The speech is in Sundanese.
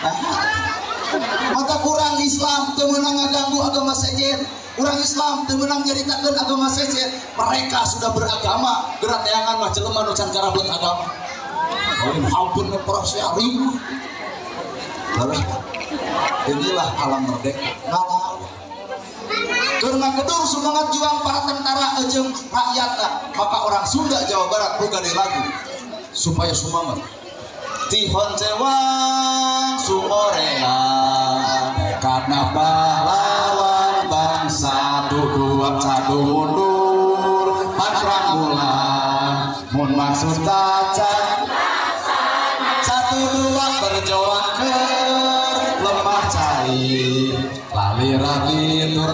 Nah, maka kurang Islam teu meunang ngaganggu agama sejen. Urang Islam teu meunang nyaritakeun agama sejen. Mereka sudah beragama, geura teangan mah jelema nu can karablet agama. Oh, ampun ribu. Terus inilah alam merdeka. Ngalawan. Keur ngagedur semangat juang para tentara jeung rakyatna, maka orang Sunda Jawa Barat boga deui lagu supaya semangat. Ti Honcewang Sumorea karena pahlawan bangsa dua satu mundur patrang bulan mun maksud tacan satu dua berjuang ke lemah cai lali rapi tur.